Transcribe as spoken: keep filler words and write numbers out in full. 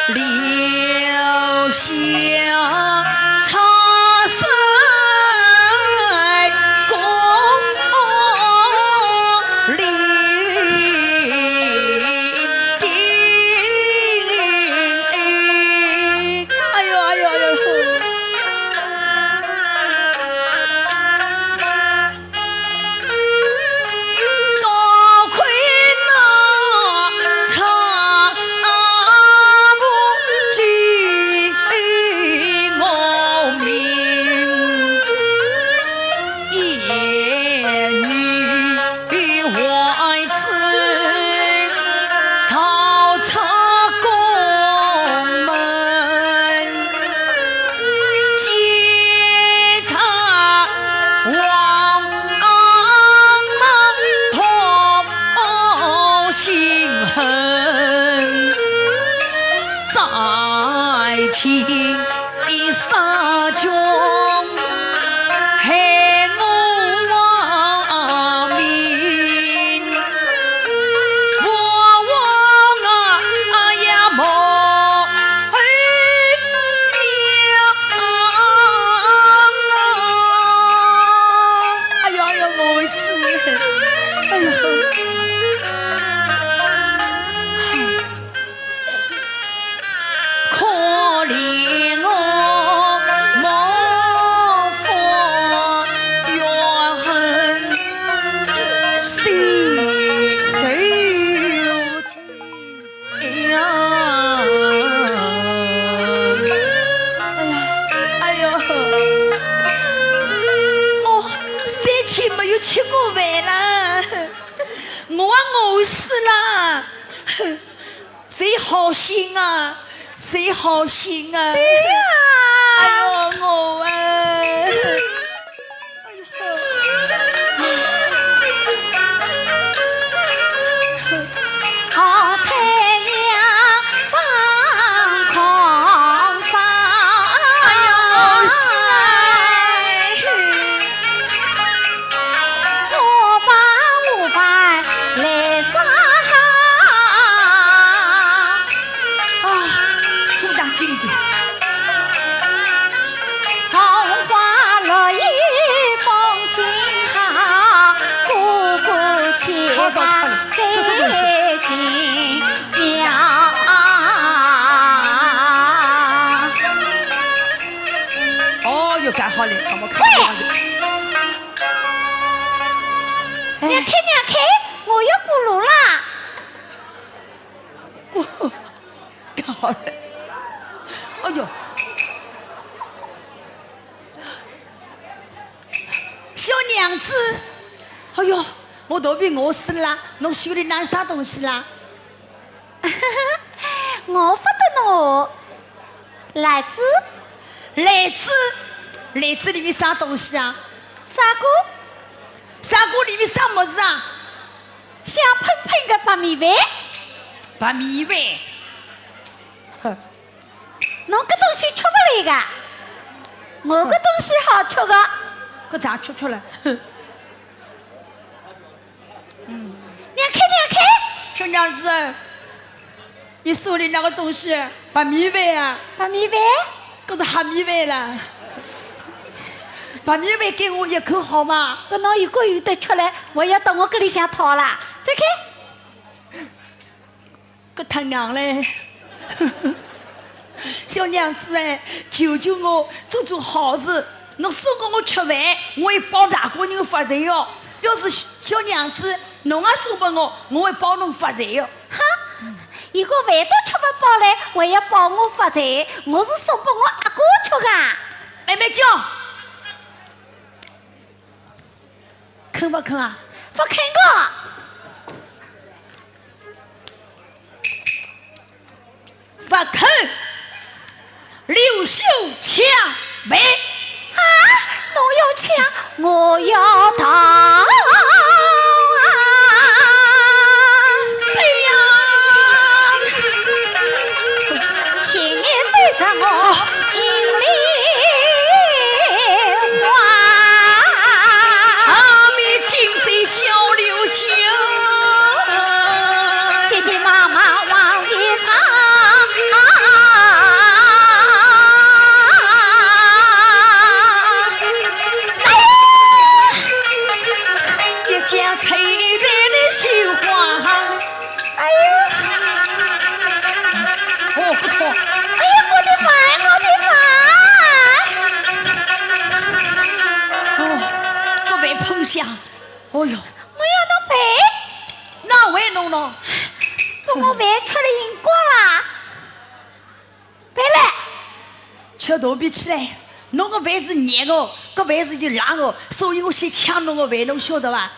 留下茶水功名。哎呦，哎呦，哎呦！ 多亏那茶夫救我命，一女孩子逃出宫门。 哎呦，哎呦，我死了！哎呦！ 哎呀，哎呀，哎呦，我三天没有吃过饭了，我要饿死了。谁好心啊？谁好心啊？谁呀？哎呦，我啊！ 啊，好大劲的。好，好，好，这是东西。哦，又干好了，我们看看。喂！哎。让开，让开，我要过炉啦。 过，干好了。哎呦，小娘子，哎呦，我肚皮饿死啦，侬手里拿啥东西啦？我勿得侬。 篮子？篮子？篮子里面啥东西啊？砂锅？砂锅里面啥物事啊？香喷喷的白米饭。白米饭？哼。侬搿东西吃勿来个，我搿东西好吃个。搿咋吃出来？哼。 让开，让开！小娘子，你手里拿个东西，白米饭啊？白米饭？搿是黑米饭啦。白米饭给我一口好吗？搿侬如果有得吃嘞，我要到我搿里向讨啦。再看。 搿太硬嘞。小娘子哎，求求我，做做好事，侬送拨我吃饭，我一包大官人发财哟。要是小娘子，侬也送拨我，我会包侬发财哟。哈，如果饭都吃勿饱嘞，还要包我发财，我是送拨我阿哥吃个。哎，慢叫。 肯勿肯啊？勿肯个。勿肯，留手抢饭。啊，侬要抢，我要逃啊！这样。 急急忙忙往前跑。像吹着的雪花。哎呀，哦，不错。哎呀，我的饭，我的饭！哦，搿饭捧香。哦哟，我要侬赔。哪会弄呢？拨我饭吃的辰光啦。 别来！吃肚皮起来，侬个饭是热个，搿饭是就冷个，所以我先抢侬个饭，侬晓得伐？